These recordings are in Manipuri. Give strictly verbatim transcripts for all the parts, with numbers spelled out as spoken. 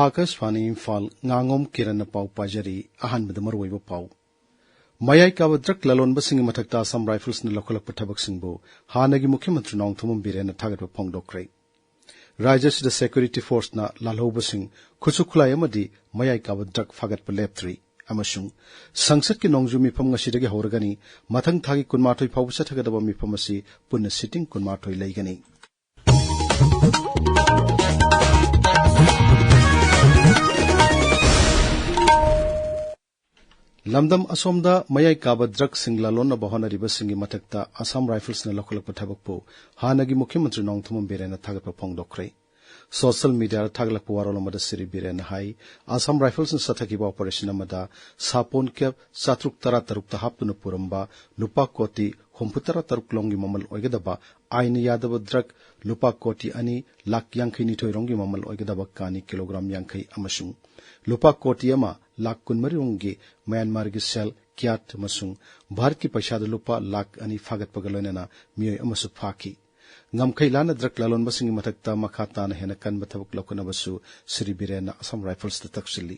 ꯑꯥꯀꯥꯁꯕꯥꯅꯤ ꯏꯝꯐꯥꯜ, ꯉꯥꯉꯣꯝ ꯀꯤꯔꯟꯅ ꯄꯥꯎ ꯄꯥꯖꯔꯤ꯫ ꯑꯍꯥꯟꯕꯗ ꯃꯔꯨꯑꯣꯏꯕ ꯄꯥꯎ꯫ ꯃꯌꯥꯏ ꯀꯥꯕ ꯗ꯭ꯔꯒ ꯂꯂꯣꯟꯕꯁꯤꯡꯒꯤ ꯃꯊꯛꯇ ꯑꯁꯥꯝ ꯔꯥꯏꯐꯜꯁꯅ ꯂꯧꯈꯠꯂꯛꯄ ꯊꯕꯛꯁꯤꯡꯕꯨ ꯍꯥꯟꯅꯒꯤ ꯃꯨꯈ꯭ꯌ ꯃꯟꯇ꯭ꯔꯤ ꯅꯣꯡꯊꯣꯝꯕꯝ ꯕꯤꯔꯦꯟꯅ ꯊꯥꯒꯠꯄ ꯐꯣꯡꯗꯣꯛꯈ꯭ꯔꯦ꯫ ꯔꯥꯖ꯭ꯌꯁꯤꯗ ꯁꯦꯀ꯭ꯌꯨꯔꯤꯇꯤ ꯐꯣꯔꯁꯅ ꯂꯥꯜꯍꯧꯕꯁꯤꯡ, ꯈꯨꯠꯁꯨ ꯈꯨꯠꯂꯥꯏ ꯑꯃꯗꯤ ꯃꯌꯥꯏ ꯀꯥꯕ ꯗ꯭ꯔꯒ ꯐꯥꯒꯠꯄ ꯂꯦꯞꯇ꯭ꯔꯤ꯫ ꯑꯃꯁꯨꯡ ꯁꯪꯁꯠꯀꯤ ꯅꯣꯡꯖꯨ ꯃꯤꯐꯝ ꯉꯁꯤꯗꯒꯤ ꯍꯧꯔꯒꯅꯤ꯫ ꯃꯊꯪ ꯊꯥꯒꯤ ꯀꯨꯟꯃꯥꯊꯣꯏ ꯐꯥꯎꯕ ꯆꯠꯊꯒꯗꯕ ꯃꯤꯐꯝ ꯑꯁꯤ ꯄꯨꯟꯅ ꯁꯤꯇꯤꯡ ꯀꯨꯟꯃꯥꯊꯣꯏ ꯂꯩꯒꯅꯤ꯫ ꯂꯝꯗꯝ ꯑꯁꯣꯝꯗ ꯃꯌꯥꯏ ꯀꯥꯕ ꯗ꯭ꯔꯒꯁꯤꯡ ꯂꯂꯣꯟꯅꯕ ꯍꯣꯠꯅꯔꯤꯕꯁꯤꯡꯒꯤ ꯃꯊꯛꯇ ꯑꯁꯥꯝ ꯔꯥꯏꯐꯜꯁꯅ ꯂꯧꯈꯠꯂꯛꯄ ꯊꯕꯛꯄꯨ ꯍꯥꯟꯅꯒꯤ ꯃꯨꯈ꯭ꯌ ꯃꯟꯇ꯭ꯔꯤ ꯅꯣꯡꯊꯣꯝꯕꯝ ꯕꯤꯔꯦꯟꯅ ꯊꯥꯒꯠꯄ ꯐꯣꯡꯗꯣꯛꯈ꯭ꯔꯦ꯫ ꯁꯣꯁꯤꯌꯦꯜ ꯃꯤꯗꯤꯌꯥꯗ ꯊꯥꯒꯠꯂꯛꯄ ꯋꯥꯔꯣꯜ ꯑꯃꯗ ꯁ꯭ꯔꯤ ꯕꯤꯔꯦꯟꯅ ꯍꯥꯏ, ꯑꯁꯥꯝ ꯔꯥꯏꯐꯜꯁꯅ ꯆꯠꯊꯈꯤꯕ ꯑꯣꯄꯔꯦꯁꯟ ꯑꯃꯗ ꯁꯥꯄꯣꯟ ꯀꯦꯞ ꯆꯥꯇ꯭ꯔꯨꯛ ꯇꯔꯥ ꯇꯔꯨꯛꯇ ꯍꯥꯞꯇꯨꯅ ꯄꯨꯔꯝꯕ ꯂꯨꯄꯥ ꯀꯣꯇꯤ ꯍꯨꯝꯐꯨ ꯇꯔꯥ ꯇꯔꯨꯛ ꯂꯣꯝꯒꯤ ꯃꯃꯜ ꯑꯣꯏꯒꯗꯕ ꯑꯥꯏꯟꯅ ꯌꯥꯗꯕ ꯗ꯭ꯔꯒ ꯂꯨꯄꯥ ꯀꯣꯇꯤ ꯑꯅꯤ ꯂꯥꯈ ꯌꯥꯡꯈꯩ ꯅꯤꯊꯣꯏ ꯔꯣꯝꯒꯤ ꯃꯃꯜ ꯑꯣꯏꯒꯗꯕ ꯀꯥꯅꯤ ꯀꯤꯂꯣꯒ꯭ꯔꯥꯝ ꯌꯥꯡꯈꯩ ꯑꯃꯁꯨꯡ ꯂꯨꯄꯥ ꯀꯣꯇꯤ ꯑꯃ ꯂꯥꯈ ꯀꯨꯟꯃꯔꯤ ꯔꯣꯝꯒꯤ ꯃ꯭ꯌꯥꯟꯃꯥꯔꯒꯤ ꯁꯦꯜ ꯀ꯭ꯌꯥꯠ ꯑꯃꯁꯨꯡ ꯚꯥꯔꯠꯀꯤ ꯄꯩꯁꯥꯗ ꯂꯨꯄꯥ ꯂꯥꯈ ꯑꯅꯤ ꯐꯥꯒꯠꯄꯒ ꯂꯣꯏꯅꯅ ꯃꯤꯑꯣꯏ ꯑꯃꯁꯨ ꯐꯥꯈꯤ꯫ ꯉꯝꯈꯩ ꯂꯥꯟꯅ ꯗ꯭ꯔꯒ ꯂꯂꯣꯟꯕꯁꯤꯡꯒꯤ ꯃꯊꯛꯇ ꯃꯈꯥ ꯇꯥꯅ ꯍꯦꯟꯅ ꯀꯟꯕ ꯊꯕꯛ ꯂꯧꯈꯠꯅꯕꯁꯨ ꯁ꯭ꯔꯤ ꯕꯤꯔꯦꯟꯅ ꯑꯁꯥꯝ ꯔꯥꯏꯐꯜꯁꯇ ꯇꯛꯁꯤꯜꯂꯤ꯫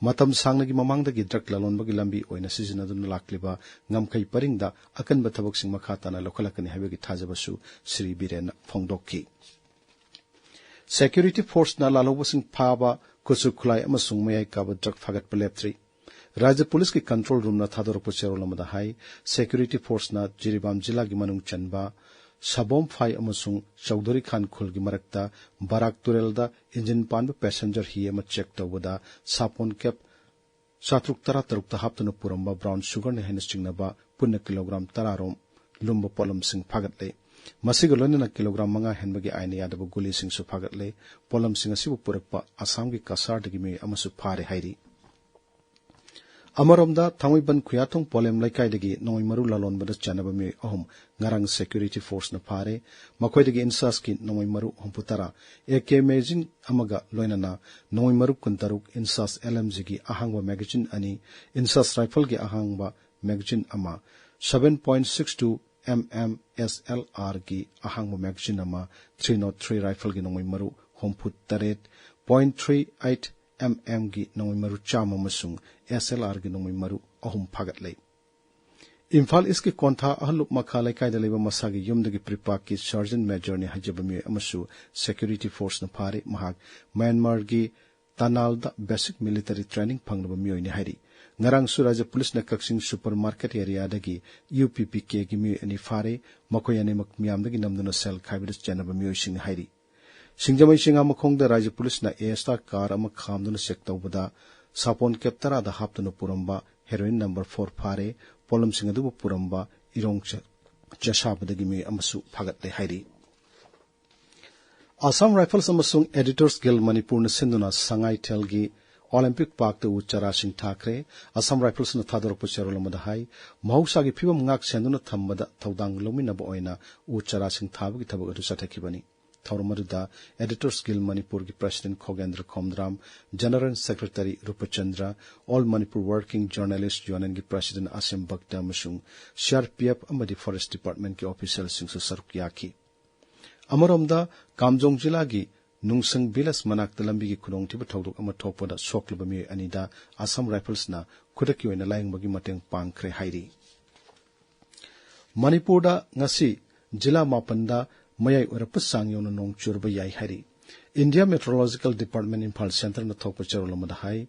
ꯃꯇꯝ ꯁꯥꯡꯅꯒꯤ ꯃꯃꯥꯡꯗꯒꯤ ꯗ꯭ꯔꯒ ꯂꯂꯣꯟꯕꯒꯤ ꯂꯝꯕꯤ ꯑꯣꯏꯅ ꯁꯤꯖꯤꯟꯅꯗꯨꯅ ꯂꯥꯛꯂꯤꯕ ꯉꯝꯈꯩ ꯄꯔꯤꯡꯗ ꯑꯀꯟꯕ ꯊꯕꯛꯁꯤꯡ ꯃꯈꯥ ꯇꯥꯅ ꯂꯧꯈꯠꯂꯛꯀꯅꯤ ꯍꯥꯏꯕꯒꯤ ꯊꯥꯖꯕꯁꯨ ꯁ꯭ꯔꯤ ꯕꯤꯔꯦꯟꯅ ꯐꯣꯡꯗꯣꯛꯈꯤ꯫ ꯁꯦꯀ꯭ꯌꯨꯔꯤꯇꯤ ꯐꯣꯔꯁꯅ ꯂꯥꯜꯍꯧꯕꯁꯤꯡ ꯐꯥꯕ, ꯈꯨꯠꯁꯨ ꯈꯨꯠꯂꯥꯏ ꯑꯃꯁꯨꯡ ꯃꯌꯥꯏ ꯀꯥꯕ ꯗ꯭ꯔꯒ ꯐꯥꯒꯠꯄ ꯂꯦꯞꯇ꯭ꯔꯤ꯫ ꯔꯥꯖ꯭ꯌ ꯄꯨꯂꯤꯁꯀꯤ ꯀꯟꯇ꯭ꯔꯣꯜ ꯔꯨꯝꯅ ꯊꯥꯗꯣꯔꯛꯄ ꯆꯦꯔꯣꯜ ꯑꯃꯗ ꯍꯥꯏ, ꯁꯦꯀ꯭ꯌꯨꯔꯤꯇꯤ ꯐꯣꯔꯁꯅ ꯖꯤꯔꯤꯕꯥꯝ ꯖꯤꯂꯥꯒꯤ ꯃꯅꯨꯡ ꯆꯟꯕ ꯁꯕꯣꯝꯐꯥꯏ ꯑꯃꯁꯨꯡ ꯆꯧꯙꯨꯔꯤ ꯈꯥꯟ ꯈꯨꯜꯒꯤ ꯃꯔꯛꯇ ꯕꯔꯥꯛ ꯇꯨꯔꯦꯜꯗ ꯏꯟꯖꯤꯟ ꯄꯥꯟꯕ ꯄꯦꯁꯦꯟꯖꯔ ꯍꯤ ꯑꯃ ꯆꯦꯛ ꯇꯧꯕꯗ ꯁꯥꯄꯣꯟ ꯀꯦꯞ ꯆꯥꯇ꯭ꯔꯨꯛ ꯇꯔꯥ ꯇꯔꯨꯛꯇ ꯍꯥꯞꯇꯨꯅ ꯄꯨꯔꯝꯕ ꯕ꯭ꯔꯥꯎꯟ ꯁꯨꯒꯔꯅ ꯍꯦꯟꯅ ꯆꯤꯡꯅꯕ ꯄꯨꯟꯅ ꯀꯤꯂꯣꯒ꯭ꯔꯥꯝ ꯇꯔꯥ ꯔꯣꯝ ꯂꯨꯝꯕ ꯄꯣꯠꯂꯝꯁꯤꯡ ꯐꯥꯒꯠꯂꯦ꯫ ꯃꯁꯤꯒ ꯂꯣꯏꯅꯅ ꯀꯤꯂꯣꯒ꯭ꯔꯥꯝ ꯃꯉꯥ ꯍꯦꯟꯕꯒꯤ ꯑꯥꯏꯟꯅ ꯌꯥꯗꯕ ꯒꯨꯂꯤꯁꯤꯡꯁꯨ ꯐꯥꯒꯠꯂꯦ꯫ ꯄꯣꯠꯂꯝꯁꯤꯡ ꯑꯁꯤꯕꯨ ꯄꯨꯔꯛꯄ ꯑꯁꯥꯝꯒꯤ ꯀꯁꯥꯔꯗꯒꯤ ꯃꯤꯑꯣꯏ ꯑꯃꯁꯨ ꯐꯥꯔꯦ ꯍꯥꯏꯔꯤ꯫ ꯑꯃꯔꯣꯝꯗ, ꯊꯥꯡꯃꯩꯕꯟ ꯈꯨꯌꯥꯊꯣꯡ ꯄꯣꯂꯦꯝ ꯂꯩꯀꯥꯏꯗꯒꯤ ꯅꯣꯡꯃꯩ ꯃꯔꯨ ꯂꯂꯣꯟꯕꯗ ꯆꯥꯅꯕ ꯃꯤꯑꯣꯏ ꯑꯍꯨꯝ ꯉꯔꯥꯡ ꯁꯦꯀ꯭ꯌꯨꯔꯤꯇꯤ ꯐꯣꯔꯁꯅ ꯐꯥꯔꯦ꯫ ꯃꯈꯣꯏꯗꯒꯤ ꯏꯟꯁꯥꯁꯀꯤ ꯅꯣꯡꯃꯩ ꯃꯔꯨ ꯍꯨꯝꯐꯨ ꯇꯔꯥ, ꯑꯦ ꯀꯦ ꯃꯦꯒꯥꯖꯤꯟ ꯑꯃꯒ ꯂꯣꯏꯅꯅ ꯅꯣꯡꯃꯩ ꯃꯔꯨ ꯀꯨꯟꯇꯔꯨꯛ, ꯏꯟꯁꯥꯁ ꯑꯦꯜ ꯑꯦꯝ ꯖꯤꯒꯤ ꯑꯍꯥꯡꯕ ꯃꯦꯒꯥꯖꯤꯟ ꯑꯅꯤ, ꯏꯟꯁꯥꯁ ꯔꯥꯏꯐꯜꯒꯤ ꯑꯍꯥꯡꯕ ꯃꯦꯒꯥꯖꯤꯟ ꯑꯃ, seven point six two M M S L Rꯒꯤ ꯑꯍꯥꯡꯕ ꯃꯦꯒꯥꯖꯤꯟ ꯑꯃ, three nought three ꯔꯥꯏꯐꯜꯒꯤ ꯅꯣꯡꯃꯩ ꯃꯔꯨ ꯍꯨꯝꯐꯨ ꯇꯔꯦꯠ, ꯄꯣꯏꯟꯠ ꯊ꯭ꯔꯤ ꯑꯩꯠ ꯑꯦꯝ ꯑꯦꯝꯒꯤ ꯅꯣꯡꯃꯩ ꯃꯔꯨ ꯆꯥꯝꯃ ꯑꯃꯁꯨꯡ ꯑꯦꯁ ꯑꯦꯜ ꯑꯥꯔꯒꯤ ꯅꯣꯡꯃꯩ ꯃꯔꯨ ꯑꯍꯨꯝ ꯐꯥꯒꯠꯂꯦ꯫ ꯏꯝꯐꯥꯜ ꯏꯁꯀꯤ ꯀꯣꯟꯊꯥ ꯑꯍꯜꯂꯨꯞ ꯃꯈꯥ ꯂꯩꯀꯥꯏꯗ ꯂꯩꯕ ꯃꯁꯥꯒꯤ ꯌꯨꯝꯗꯒꯤ ꯄ꯭ꯔꯤꯄꯥꯛꯀꯤ ꯁꯔꯖꯟ ꯃꯦꯖꯔꯅꯤ ꯍꯥꯏꯖꯕ ꯃꯤꯑꯣꯏ ꯑꯃꯁꯨ ꯁꯦꯀ꯭ꯌꯨꯔꯤꯇꯤ ꯐꯣꯔꯁꯅ ꯐꯥꯔꯦ꯫ ꯃꯍꯥꯛ ꯃ꯭ꯌꯥꯟꯃꯥꯔꯒꯤ ꯇꯅꯥꯜꯗ ꯕꯦꯁꯤꯛ ꯃꯤꯂꯤꯇꯔꯤ ꯇ꯭ꯔꯦꯅꯤꯡ ꯐꯪꯂꯕ ꯃꯤꯑꯣꯏꯅꯤ ꯍꯥꯏꯔꯤ꯫ ꯉꯔꯥꯡꯁꯨ ꯔꯥꯖ꯭ꯌ ꯄꯨꯂꯤꯁꯅ ꯀꯛꯆꯤꯡ ꯁꯨꯄꯔ ꯃꯥꯔꯀꯦꯠ ꯑꯦꯔꯤꯌꯥꯗꯒꯤ ꯌꯨ ꯄꯤ ꯄꯤ ꯀꯦꯒꯤ ꯃꯤꯑꯣꯏ ꯑꯅꯤ ꯐꯥꯔꯦ꯫ ꯃꯈꯣꯏ ꯑꯅꯤꯃꯛ ꯃꯤꯌꯥꯝꯗꯒꯤ ꯅꯝꯗꯨꯅ ꯁꯦꯜ ꯈꯥꯏꯕꯗ ꯆꯦꯟꯅꯕ ꯃꯤꯑꯣꯏꯁꯤꯡꯅꯤ ꯍꯥꯏꯔꯤ꯫ ꯁꯤꯡꯖꯃꯩ ꯆꯤꯉꯥꯃꯈꯣꯡꯗ ꯔꯥꯖ꯭ꯌ ꯄꯨꯂꯤꯁꯅ ꯑꯦ ꯑꯦꯁ ꯑꯥꯔ ꯀꯥꯔ ꯑꯃ ꯈꯥꯝꯗꯨꯅ ꯆꯦꯛ ꯇꯧꯕꯗ ꯁꯥꯄꯣꯟ ꯀꯦꯞ ꯇꯔꯥꯗ ꯍꯥꯞꯇꯨꯅ ꯄꯨꯔꯝꯕ ꯍꯦꯔꯣꯏꯟ ꯅꯝꯕꯔ ꯐꯣꯔ ꯐꯥꯔꯦ꯫ ꯄꯣꯠꯂꯝꯁꯤꯡ ꯑꯗꯨꯕꯨ ꯄꯨꯔꯝꯕ ꯏꯔꯣꯡ ꯆ-, ꯆꯁꯥꯕꯗꯒꯤ ꯃꯤꯑꯣꯏ ꯑꯃꯁꯨ ꯐꯥꯒꯠꯂꯦ ꯍꯥꯏꯔꯤ꯫ ꯑꯁꯥꯝ ꯔꯥꯏꯐꯜꯁ ꯑꯃꯁꯨꯡ ꯑꯦꯗꯤꯇꯔꯁ ꯒꯤꯜ ꯃꯅꯤꯄꯨꯔꯅ ꯁꯤꯟꯗꯨꯅ ꯁꯉꯥꯏꯊꯦꯜꯒꯤ ꯑꯣꯂꯤꯝꯄꯤꯛ ꯄꯥꯔꯛꯇ ꯎ ꯆꯥꯔꯥꯁꯤꯡ ꯊꯥꯈ꯭ꯔꯦ꯫ ꯑꯁꯥꯝ ꯔꯥꯏꯐꯜꯁꯅ ꯊꯥꯗꯣꯔꯛꯄ ꯆꯦꯔꯣꯜ ꯑꯃꯗ ꯍꯥꯏ, ꯃꯍꯧꯁꯥꯒꯤ ꯐꯤꯕꯝ ꯉꯥꯛ ꯁꯦꯟꯗꯨꯅ ꯊꯝꯕꯗ ꯊꯧꯗꯥꯡ ꯂꯧꯃꯤꯟꯅꯕ ꯑꯣꯏꯅ ꯎ ꯆꯥꯔꯥꯁꯤꯡ ꯊꯥꯕꯒꯤ ꯊꯕꯛ ꯑꯗꯨ ꯆꯠꯊꯈꯤꯕꯅꯤ꯫ ꯊꯧꯔꯝ ꯑꯗꯨꯗ ꯑꯦꯗꯤꯇꯔꯁ ꯒꯤꯜ ꯃꯅꯤꯄꯨꯔꯒꯤ president Khogendra Khomdram, general secretary Rupachandra, all Manipur working journalists ꯌꯨꯅꯤꯌꯟꯒꯤ ꯄ꯭ꯔꯁꯤꯗꯦꯟꯠ ꯑꯁꯤꯝ ꯚꯛꯇ ꯑꯃꯁꯨꯡ ꯁꯤ ꯑꯥꯔ ꯄꯤ ꯑꯦꯐ ꯑꯃꯗꯤ ꯐꯣꯔꯦꯁꯠ ꯗꯤꯄꯥꯔꯠꯃꯦꯟꯠꯀꯤ ꯑꯣꯐꯤꯁꯤꯌꯦꯜꯁꯤꯡꯁꯨ ꯁꯔꯨꯛ ꯌꯥꯈꯤ꯫ ꯑꯃꯔꯣꯝꯗ, ꯀꯥꯝꯖꯣꯡ ꯖꯤꯂꯥꯒꯤ ꯅꯨꯡꯁꯪ ꯚꯤꯂꯦꯖ ꯃꯅꯥꯛꯇ ꯂꯝꯕꯤꯒꯤ ꯈꯨꯗꯣꯡꯊꯤꯕ ꯊꯧꯗꯣꯛ ꯑꯃ ꯊꯣꯛꯄꯗ ꯁꯣꯛꯂꯕ ꯃꯤꯑꯣꯏ ꯑꯅꯤꯗ ꯑꯁꯥꯝ ꯔꯥꯏꯐꯜꯁꯅ ꯈꯨꯗꯛꯀꯤ ꯑꯣꯏꯅ ꯂꯥꯌꯦꯡꯕꯒꯤ ꯃꯇꯦꯡ ꯄꯥꯡꯈ꯭ꯔꯦ ꯍꯥꯏꯔꯤ꯫ ꯃꯅꯤꯄꯨꯔꯗ ꯉꯁꯤ ꯖꯤꯂꯥ ꯃꯥꯄꯟꯗ ꯃꯌꯥꯏ ꯑꯣꯏꯔꯞꯄ ꯆꯥꯡ ꯌꯧꯅ ꯅꯣꯡ ꯆꯨꯔꯕ ꯌꯥꯏ ꯍꯥꯏꯔꯤ꯫ ꯏꯟꯗꯤꯌꯥ ꯃꯦꯇ꯭ꯔꯣꯂꯣꯖꯤꯀꯦꯜ ꯗꯤꯄꯥꯔꯠꯃꯦꯟꯠ ꯏꯝꯐꯥꯜ ꯁꯦꯟꯇꯔꯅ ꯊꯣꯛꯄ ꯆꯦꯔꯣꯜ ꯑꯃꯗ ꯍꯥꯏ,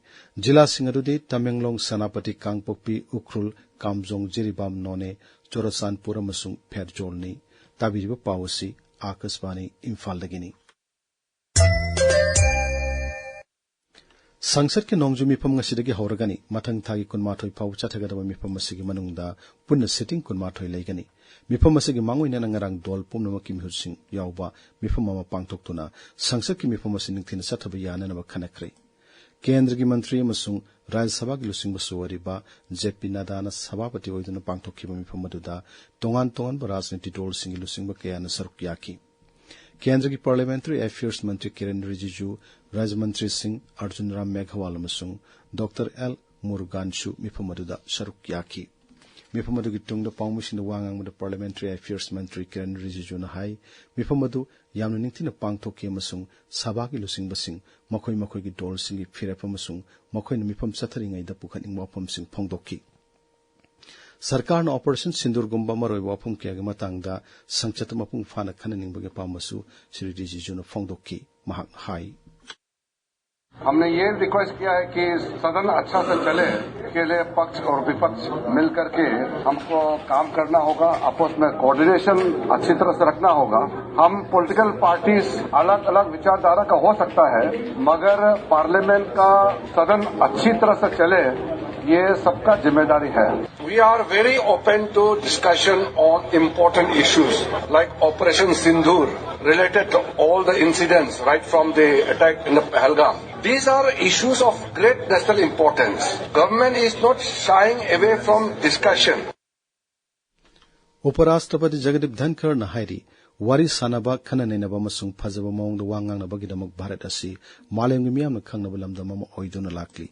ꯖꯤꯂꯥꯁꯤꯡ ꯑꯗꯨꯗꯤ ꯇꯃꯦꯡꯂꯣꯡ, ꯁꯦꯅꯥꯄꯇꯤ, ꯀꯥꯡꯄꯣꯛꯄꯤ, ꯎꯈ꯭ꯔꯨꯜ, ꯀꯥꯝꯖꯣꯡ, ꯖꯤꯔꯤꯕꯥꯝ, ꯅꯣꯅꯦ, ꯆꯨꯔꯆꯥꯟꯄꯨꯔ ꯑꯃꯁꯨꯡ ꯐꯦꯔꯖꯣꯜꯅꯤ꯫ ꯇꯥꯕꯤꯔꯤꯕ ꯄꯥꯎ ꯑꯁꯤ ꯑꯥꯀꯥꯁꯕꯥꯅꯤ ꯏꯝꯐꯥꯜꯗꯒꯤꯅꯤ꯫ ꯁꯪꯁꯠꯀꯤ ꯅꯣꯡꯖꯨ ꯃꯤꯐꯝ ꯉꯁꯤꯗꯒꯤ ꯍꯧꯔꯒꯅꯤ꯫ ꯃꯊꯪ ꯊꯥꯒꯤ ꯀꯨꯟꯃꯥꯊꯣꯏ ꯐꯥꯎꯕ ꯆꯠꯊꯒꯗꯕ ꯃꯤꯐꯝ ꯑꯁꯤꯒꯤ ꯃꯅꯨꯡꯗ ꯄꯨꯟꯅ ꯁꯤꯇꯤꯡ ꯀꯨꯟꯃꯥꯊꯣꯏ ꯂꯩꯒꯅꯤ꯫ ꯃꯤꯐꯝ ꯑꯁꯤꯒꯤ ꯃꯥꯡꯑꯣꯏꯅꯅ ꯉꯔꯥꯡ ꯗꯣꯜ ꯄꯨꯝꯅꯃꯛꯀꯤ ꯃꯤꯍꯨꯠꯁꯤꯡ ꯌꯥꯎꯕ ꯃꯤꯐꯝ ꯑꯃ ꯄꯥꯡꯊꯣꯛꯇꯨꯅ ꯁꯪꯁꯠꯀꯤ ꯃꯤꯐꯝ ꯑꯁꯤ ꯅꯤꯡꯊꯤꯅ ꯆꯠꯊꯕ ꯌꯥꯅꯅꯕ ꯈꯟꯅꯈ꯭ꯔꯦ꯫ ꯀꯦꯟꯗ꯭ꯔꯒꯤ ꯃꯟꯇ꯭ꯔꯤ ꯑꯃꯁꯨꯡ ꯔꯥꯖ꯭ꯌ ꯁꯚꯥꯒꯤ ꯂꯨꯆꯤꯡꯕꯁꯨ ꯑꯣꯏꯔꯤꯕ ꯖꯦ ꯄꯤ ꯅꯗꯥꯅ ꯁꯚꯥꯄꯇꯤ ꯑꯣꯏꯗꯨꯅ ꯄꯥꯡꯊꯣꯛꯈꯤꯕ ꯃꯤꯐꯝ ꯑꯗꯨꯗ ꯇꯣꯉꯥꯟ ꯇꯣꯉꯥꯟꯕ ꯔꯥꯖꯅꯤꯇꯤ ꯗꯣꯜꯁꯤꯡꯒꯤ ꯂꯨꯆꯤꯡꯕ ꯀꯌꯥꯅ ꯁꯔꯨꯛ ꯌꯥꯈꯤ꯫ ꯀꯦꯟꯗ꯭ꯔꯒꯤ ꯄꯥꯔꯂꯤꯌꯥꯃꯦꯟꯇꯔꯤ ꯑꯦꯐꯤꯌꯔꯁ ꯃꯟꯇ꯭ꯔꯤ ꯀꯤꯔꯦꯟ ꯔꯤꯖꯤꯖꯨ, ꯔꯥꯖ꯭ꯌ ꯃꯟꯇ꯭ꯔꯤꯁꯤꯡ ꯑꯔꯖꯨꯟ ꯔꯥꯝ ꯃꯦꯘꯋꯥꯜ ꯑꯃꯁꯨꯡ ꯗꯣꯛꯇꯔ ꯑꯦꯜ ꯃꯨꯔꯨꯒꯥꯟꯁꯨ ꯃꯤꯐꯝ ꯑꯗꯨꯗ ꯁꯔꯨꯛ ꯌꯥꯈꯤ꯫ ꯃꯤꯐꯝ ꯑꯗꯨꯒꯤ ꯇꯨꯡꯗ ꯄꯥꯎꯃꯤꯁꯤꯡꯗ ꯋꯥ ꯉꯥꯡꯕꯗ Parliamentary Affairs ꯃꯟꯇ꯭ꯔꯤ ꯀꯤꯔꯟ ꯔꯤꯖꯤꯖꯨꯅ ꯍꯥꯏ, ꯃꯤꯐꯝ ꯑꯗꯨ ꯌꯥꯝꯅ ꯅꯤꯡꯊꯤꯅ ꯄꯥꯡꯊꯣꯛꯈꯤ ꯑꯃꯁꯨꯡ ꯁꯚꯥꯒꯤ ꯂꯨꯆꯤꯡꯕꯁꯤꯡ ꯃꯈꯣꯏ ꯃꯈꯣꯏꯒꯤ ꯗꯣꯜꯁꯤꯡꯒꯤ ꯐꯤꯔꯦꯞ ꯑꯃꯁꯨꯡ ꯃꯈꯣꯏꯅ ꯃꯤꯐꯝ ꯆꯠꯊꯔꯤꯉꯩꯗ ꯄꯨꯈꯠꯅꯤꯡꯕ ꯋꯥꯐꯝꯁꯤꯡ ꯐꯣꯡꯗꯣꯛꯈꯤ꯫ ꯁꯔꯀꯥꯔꯅ Operation ꯁꯤꯟꯗꯨꯔꯒꯨꯝꯕ ꯃꯔꯨꯑꯣꯏꯕ ꯋꯥꯐꯝ ꯀꯌꯥꯒꯤ ꯃꯇꯥꯡꯗ ꯁꯪꯁꯠꯇ ꯃꯄꯨꯡ ꯐꯥꯅ ꯈꯟꯅꯅꯤꯡꯕꯒꯤ ꯑꯄꯥꯝꯕꯁꯨ ꯁ꯭ꯔꯤ ꯔꯤꯖꯤꯖꯨꯅ ꯐꯣꯡꯗꯣꯛꯈꯤ꯫ ꯃꯍꯥꯛꯅ ꯍꯥꯏ, हमने ये रिक्वेस्ट किया है कि सदन अच्छा से चले, के लिए पक्ष और विपक्ष मिल करके हमको काम करना होगा, आपस में कोऑर्डिनेशन अच्छी तरह से रखना होगा। हम पॉलिटिकल पार्टीज अलग अलग विचारधारा का हो सकता है, मगर पार्लियामेंट का सदन अच्छी तरह से चले, ये सबका जिम्मेदारी है। We are very open to discussion on important issues like Operation Sindoor, related to all the incidents right from the attack in the Pahalgam. These are issues of great national importance. Government is not shying away from discussion. ꯎꯄꯔꯥꯁꯇ꯭ꯔꯄꯇꯤ ꯖꯒꯗꯤꯞ ꯙꯟꯈꯔꯅ ꯍꯥꯏꯔꯤ, ꯋꯥꯔꯤ ꯁꯥꯅꯕ, ꯈꯟꯅ ꯅꯩꯅꯕ ꯑꯃꯁꯨꯡ ꯐꯖꯕ ꯃꯑꯣꯡꯗ ꯋꯥ ꯉꯥꯡꯅꯕꯒꯤꯗꯃꯛ ꯚꯥꯔꯠ ꯑꯁꯤ ꯃꯥꯂꯦꯝꯒꯤ ꯃꯤꯌꯥꯝꯅ ꯈꯪꯅꯕ ꯂꯝꯗꯝ ꯑꯃ ꯑꯣꯏꯗꯨꯅ ꯂꯥꯛꯂꯤ꯫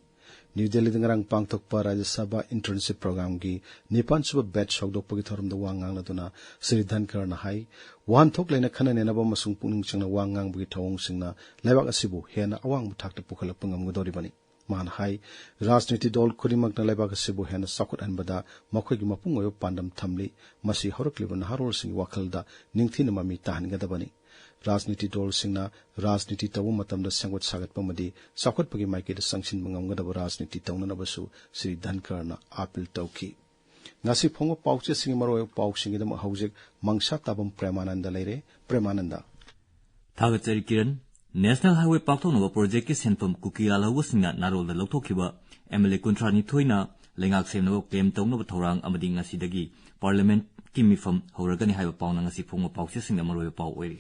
ꯅ꯭ꯌꯨ ꯗꯦꯜꯂꯤꯗ ꯉꯔꯥꯡ ꯄꯥꯡꯊꯣꯛꯄ ꯔꯥꯖ꯭ꯌ ꯁꯚꯥ internship programꯒꯤ ꯅꯤꯄꯥꯟ ꯁꯨꯕ batch ꯍꯧꯗꯣꯛꯄꯒꯤ ꯊꯧꯔꯝꯗ ꯋꯥ ꯉꯥꯡꯂꯗꯨꯅ ꯁ꯭ꯔꯤ ꯙꯟꯈꯔꯅ ꯍꯥꯏ, ꯋꯥꯍꯟꯊꯣꯛ ꯂꯩꯅ ꯈꯟꯅ ꯅꯩꯅꯕ ꯑꯃꯁꯨꯡ ꯄꯨꯛꯅꯤꯡ ꯆꯪꯅ ꯋꯥ ꯉꯥꯡꯕꯒꯤ ꯊꯧꯑꯣꯡꯁꯤꯡꯅ ꯂꯩꯕꯥꯛ ꯑꯁꯤꯕꯨ ꯍꯦꯟꯅ ꯑꯋꯥꯡꯕ ꯊꯥꯛꯇ ꯄꯨꯈꯠꯂꯛꯄ ꯉꯝꯒꯗꯧꯔꯤꯕꯅꯤ꯫ ꯃꯥꯅ ꯍꯥꯏ, ꯔꯥꯖꯅꯤꯇꯤ ꯗꯜ ꯈꯨꯗꯤꯡꯃꯛꯅ ꯂꯩꯕꯥꯛ ꯑꯁꯤꯕꯨ ꯍꯦꯟꯅ ꯆꯥꯎꯈꯠꯍꯟꯕꯗ ꯃꯈꯣꯏꯒꯤ ꯃꯄꯨꯡ ꯑꯣꯏꯕ ꯄꯥꯟꯗꯝ ꯊꯝꯂꯤ꯫ ꯃꯁꯤ ꯍꯧꯔꯛꯂꯤꯕ ꯅꯍꯥꯔꯣꯜꯁꯤꯡꯒꯤ ꯋꯥꯈꯜꯗ ꯅꯤꯡꯊꯤꯅ ꯃꯃꯤ ꯇꯥꯍꯟꯒꯗꯕꯅꯤ꯫ ꯔꯥꯖꯅꯤꯇꯤ ꯗꯜꯁꯤꯡꯅ ꯔꯥꯖꯅꯤꯇꯤ ꯇꯧꯕ ꯃꯇꯝꯗ ꯁꯦꯝꯒꯠ ꯁꯥꯒꯠꯄ ꯑꯃꯗꯤ ꯆꯥꯎꯈꯠꯄꯒꯤ ꯃꯥꯏꯀꯩꯗ ꯆꯪꯁꯤꯟꯕ ꯉꯝꯒꯗꯕ ꯔꯥꯖꯅꯤꯇꯤ ꯇꯧꯅꯅꯕꯁꯨ ꯁ꯭ꯔꯤ ꯙꯟꯈꯔꯅ ꯑꯥꯄꯤꯜ ꯇꯧꯈꯤ꯫ ꯉꯁꯤ ꯐꯣꯡꯕ ꯄꯥꯎꯆꯦꯁꯤꯡꯒꯤ ꯃꯔꯨꯑꯣꯏꯕ ꯄꯥꯎꯁꯤꯡꯒꯤꯗꯃꯛ ꯍꯧꯖꯤꯛ ꯃꯪꯁꯥ ꯇꯥꯕꯝ ꯄ꯭ꯔꯦꯃꯥꯅꯟꯗ ꯂꯩꯔꯦ꯫ ꯄ꯭ꯔꯦꯃꯥꯅꯟꯗ꯫ ꯊꯥꯒꯠꯆꯔꯤ ꯀꯤꯔꯟ꯫ ꯅꯦꯁꯅꯦꯜ ꯍꯥꯏꯋꯦ ꯄꯥꯛꯊꯣꯛꯅꯕ ꯄ꯭ꯔꯣꯖꯦꯛꯀꯤ ꯁꯦꯟꯐꯝ ꯀꯨꯀꯤ ꯂꯥꯜꯍꯧꯕꯁꯤꯡꯅ ꯅꯥꯔꯣꯜꯗ ꯂꯧꯊꯣꯛꯈꯤꯕ ꯑꯦꯝ ꯑꯦꯜ ꯑꯦ ꯀꯨꯟꯊ꯭ꯔꯥ ꯅꯤꯊꯣꯏꯅ ꯂꯩꯉꯥꯛ ꯁꯦꯝꯅꯕ ꯀ꯭ꯂꯦꯝ ꯇꯧꯅꯕ ꯊꯧꯔꯥꯡ ꯑꯃꯗꯤ ꯉꯁꯤꯗꯒꯤ ꯄꯥꯔꯂꯤꯌꯥꯃꯦꯟꯠꯀꯤ ꯃꯤꯐꯝ ꯍꯧꯔꯒꯅꯤ ꯍꯥꯏꯕ ꯄꯥꯎꯅ ꯉꯁꯤ ꯐꯣꯡꯕ ꯄꯥꯎꯆꯦꯁꯤꯡꯗ ꯃꯔꯨꯑꯣꯏꯕ ꯄꯥꯎ ꯑꯣꯏꯔꯤ꯫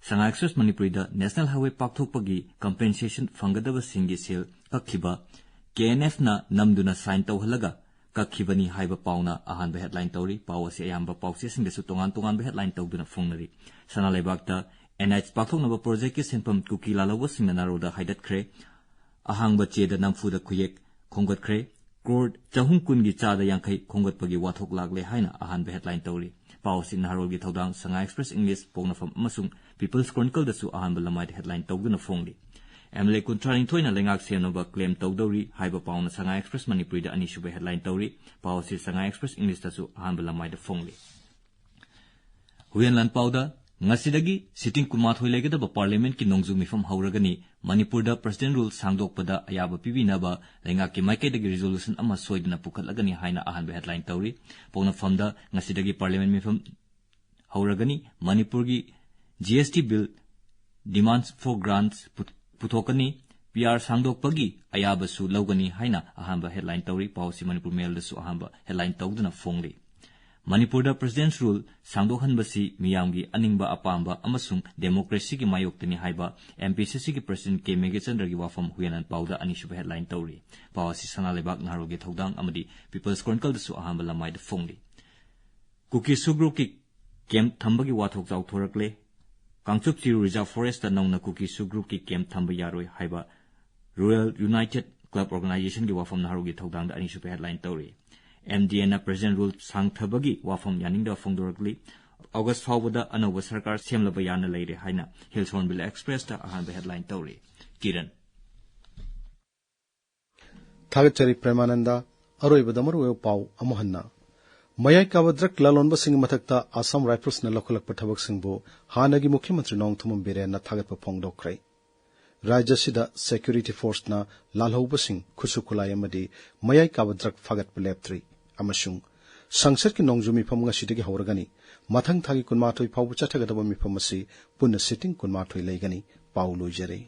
ꯁꯉꯥꯏ ꯑꯦꯛꯁꯄ꯭ꯔꯦꯁ ꯃꯅꯤꯄꯨꯔꯤꯗ ꯅꯦꯁꯅꯦꯜ ꯍꯥꯏꯋꯦ ꯄꯥꯛꯊꯣꯛꯄꯒꯤ ꯀꯝꯄꯦꯟꯁꯦꯁꯟ ꯐꯪꯒꯗꯕꯁꯤꯡꯒꯤ ꯁꯦꯜ ꯀꯛꯈꯤꯕ ꯀꯦ ꯑꯦꯟ ꯑꯦꯐꯅ ꯅꯝꯗꯨꯅ ꯁꯥꯏꯟ ꯇꯧꯍꯜꯂꯒ ꯀꯛꯈꯤꯕꯅꯤ ꯍꯥꯏꯕ ꯄꯥꯎꯅ ꯑꯍꯥꯟꯕ ꯍꯦꯗꯂꯥꯏꯟ ꯇꯧꯔꯤ꯫ ꯄꯥꯎ ꯑꯁꯤ ꯑꯌꯥꯝꯕ ꯄꯥꯎꯆꯦꯁꯤꯡꯗꯁꯨ ꯇꯣꯉꯥꯟ ꯇꯣꯉꯥꯟꯕ ꯍꯦꯗꯂꯥꯏꯟ ꯇꯧꯗꯨꯅ ꯐꯣꯡꯅꯔꯤ꯫ ꯁꯅꯥ ꯂꯩꯕꯥꯛꯇ ꯑꯦꯟ ꯑꯩꯆ ꯄꯥꯛꯊꯣꯛꯅꯕ ꯄ꯭ꯔꯣꯖꯦꯛꯀꯤ ꯁꯦꯟꯐꯝ ꯀꯨꯀꯤ ꯂꯥꯜꯍꯧꯕꯁꯤꯡꯅ ꯅꯥꯔꯣꯜꯗ ꯍꯥꯏꯗꯠꯈ꯭ꯔꯦ꯫ ꯑꯍꯥꯡꯕ ꯆꯦꯗ ꯅꯝꯐꯨꯗ ꯈꯨꯌꯦꯛ ꯈꯣꯝꯒꯠꯈ꯭ꯔꯦ꯫ ꯀ꯭ꯔꯣꯔ ꯆꯍꯨꯝ ꯀꯨꯟꯒꯤ ꯆꯥꯗ ꯌꯥꯡꯈꯩ ꯈꯣꯝꯒꯠꯄꯒꯤ ꯋꯥꯊꯣꯛ ꯂꯥꯛꯂꯦ ꯍꯥꯏꯅ ꯑꯍꯥꯟꯕ headline ꯇꯧꯔꯤ꯫ ꯄꯥꯎ ꯑꯁꯤ ꯅꯍꯥꯔꯣꯜꯒꯤ ꯊꯧꯗꯥꯡ, ꯁꯉꯥꯏ Express English, ꯄꯣꯛꯅꯐꯝ ꯑꯃꯁꯨꯡ People's Chronicleꯗꯁꯨ ꯑꯍꯥꯟꯕ ꯂꯃꯥꯏꯗ headline ꯇꯧꯗꯨꯅ ꯐꯣꯡꯂꯤ꯫ MLA ꯀꯨꯟꯊ꯭ꯔꯥ ꯅꯤꯊꯣꯏꯅ ꯂꯩꯉꯥꯛ ꯁꯦꯝꯅꯕ claim ꯇꯧꯗꯧꯔꯤ ꯍꯥꯏꯕ ꯄꯥꯎꯅ ꯁꯉꯥꯏ Express ꯃꯅꯤꯄꯨꯔꯤꯗ ꯑꯅꯤꯁꯨꯕ headline ꯇꯧꯔꯤ꯫ ꯄꯥꯎ ꯑꯁꯤ ꯁꯉꯥꯏ Express Englishꯇꯁꯨ ꯑꯍꯥꯟꯕ ꯂꯃꯥꯏꯗ ꯐꯣꯡꯂꯤ꯫ ꯍꯨꯏꯌꯦꯟ ꯂꯥꯟꯄꯥꯎꯗ ꯉꯁꯤꯗꯒꯤ sitting ꯀꯨꯟꯃꯥꯊꯣꯏ ꯂꯩꯒꯗꯕ Parliamentꯀꯤ ꯅꯣꯡꯖꯨ ꯃꯤꯐꯝ ꯍꯧꯔꯒꯅꯤ꯫ ꯃꯅꯤꯄꯨꯔꯗ President Rule ꯁꯥꯡꯗꯣꯛꯄꯗ ꯑꯌꯥꯕ ꯄꯤꯕꯤꯅꯕ ꯂꯩꯉꯥꯛꯀꯤ ꯃꯥꯏꯀꯩꯗꯒꯤ resolution ꯑꯃ ꯁꯣꯏꯗꯅ ꯄꯨꯈꯠꯂꯒꯅꯤ ꯍꯥꯏꯅ ꯑꯍꯥꯟꯕ headline ꯇꯧꯔꯤ꯫ ꯄꯣꯛꯅꯐꯝꯗ ꯉꯁꯤꯗꯒꯤ Parliament ꯃꯤꯐꯝ ꯍꯧꯔꯒꯅꯤ꯫ ꯃꯅꯤꯄꯨꯔꯒꯤ GST Bill, Demands for Grants ꯄꯨ-, ꯄꯨꯊꯣꯛꯀꯅꯤ꯫ PR ꯁꯥꯡꯗꯣꯛꯄꯒꯤ ꯑꯌꯥꯕꯁꯨ ꯂꯧꯒꯅꯤ ꯍꯥꯏꯅ ꯑꯍꯥꯟꯕ headline ꯇꯧꯔꯤ꯫ ꯄꯥꯎ ꯑꯁꯤ ꯃꯅꯤꯄꯨꯔ Mailꯗꯁꯨ ꯑꯍꯥꯟꯕ headline ꯇꯧꯗꯨꯅ ꯐꯣꯡꯂꯤ꯫ ꯃꯅꯤꯄꯨꯔꯗ President's Rule ꯁꯥꯡꯗꯣꯛꯍꯟꯕꯁꯤ ꯃꯤꯌꯥꯝꯒꯤ ꯑꯅꯤꯡꯕ ꯑꯄꯥꯝꯕ ꯑꯃꯁꯨꯡ democracyꯒꯤ ꯃꯥꯌꯣꯛꯇꯅꯤ ꯍꯥꯏꯕ MPCCꯒꯤ President ꯀꯦ ꯃꯦꯘꯆꯟꯗ꯭ꯔꯒꯤ ꯋꯥꯐꯝ ꯍꯨꯏꯌꯦꯟ ꯂꯥꯟꯄꯥꯎꯗ ꯑꯅꯤꯁꯨꯕ headline ꯇꯧꯔꯤ꯫ ꯄꯥꯎ ꯑꯁꯤ ꯁꯅꯥꯂꯩꯕꯥꯛ ꯅꯍꯥꯔꯣꯜꯒꯤ ꯊꯧꯗꯥꯡ ꯑꯃꯗꯤ People's Chronicleꯗꯁꯨ ꯑꯍꯥꯟꯕ ꯂꯃꯥꯏꯗ ꯐꯣꯡꯂꯤ꯫ ꯀꯨꯀꯤ ꯁꯨ group ꯀꯤ camp ꯊꯝꯕꯒꯤ ꯋꯥꯊꯣꯛ ꯆꯥꯎꯊꯣꯔꯛꯂꯦ꯫ ꯀꯥꯡꯆꯨꯞ ꯆꯤꯔꯨ Reserve Forestꯇ ꯅꯧꯅ ꯀꯨꯀꯤ ꯁꯨ group ꯀꯤ camp ꯊꯝꯕ ꯌꯥꯔꯣꯏ ꯍꯥꯏꯕ Rural United Club Organizationꯒꯤ ꯋꯥꯐꯝ ꯅꯍꯥꯔꯣꯜꯒꯤ ꯊꯧꯗꯥꯡꯗ ꯑꯅꯤꯁꯨꯕ headline ꯇꯧꯔꯤ꯫ MDAꯅ President Rule ꯁꯥꯡꯊꯕꯒꯤ ꯋꯥꯐꯝ ꯌꯥꯅꯤꯡꯗꯕ ꯐꯣꯡꯗꯣꯔꯛꯂꯤ꯫ August ꯐꯥꯎꯕꯗ ꯑꯅꯧꯕ ꯁꯔꯀꯥꯔ ꯁꯦꯝꯂꯕ ꯌꯥꯅ ꯂꯩꯔꯦ ꯍꯥꯏꯅ Hills Hornbill Expressꯇ ꯑꯍꯥꯟꯕ headline ꯇꯧꯔꯤ꯫ ꯀꯤꯔꯟ꯫ ꯊꯥꯒꯠꯆꯔꯤ ꯄ꯭ꯔꯦꯃꯥꯅꯟꯗ꯫ ꯑꯔꯣꯏꯕꯗ ꯃꯔꯨꯑꯣꯏꯕ ꯄꯥꯎ ꯑꯃꯨꯛ ꯍꯟꯅ꯫ ꯃꯌꯥꯏ ꯀꯥꯕ drug ꯂꯂꯣꯟꯕꯁꯤꯡꯒꯤ ꯃꯊꯛꯇ Assam Riflesꯅ ꯂꯧꯈꯠꯂꯛꯄ ꯊꯕꯛꯁꯤꯡꯕꯨ ꯍꯥꯟꯅꯒꯤ ꯃꯨꯈ꯭ꯌ ꯃꯟꯇ꯭ꯔꯤ ꯅꯣꯡꯊꯣꯝꯕꯝ ꯕꯤꯔꯦꯟꯅ ꯊꯥꯒꯠꯄ ꯐꯣꯡꯗꯣꯛꯈ꯭ꯔꯦ꯫ ꯔꯥꯖ꯭ꯌ ꯑꯁꯤꯗ security forceꯅ ꯂꯥꯜꯍꯧꯕꯁꯤꯡ, ꯈꯨꯠꯁꯨ ꯈꯨꯠꯂꯥꯏ ꯑꯃꯗꯤ ꯃꯌꯥꯏ ꯀꯥꯕ drug ꯐꯥꯒꯠꯄ ꯂꯦꯞꯇ꯭ꯔꯤ ꯑꯃꯁꯨꯡ ꯁꯪꯁꯠꯀꯤ ꯅꯣꯡꯖꯨ ꯃꯤꯐꯝ ꯉꯁꯤꯗꯒꯤ ꯍꯧꯔꯒꯅꯤ꯫ ꯃꯊꯪ ꯊꯥꯒꯤ ꯀꯨꯟꯃꯥꯊꯣꯏ ꯐꯥꯎꯕ ꯆꯠꯊꯒꯗꯕ ꯃꯤꯐꯝ ꯑꯁꯤ ꯄꯨꯟꯅ sitting ꯀꯨꯟꯃꯥꯊꯣꯏ ꯂꯩꯒꯅꯤ꯫ ꯄꯥꯎ ꯂꯣꯏꯖꯔꯦ꯫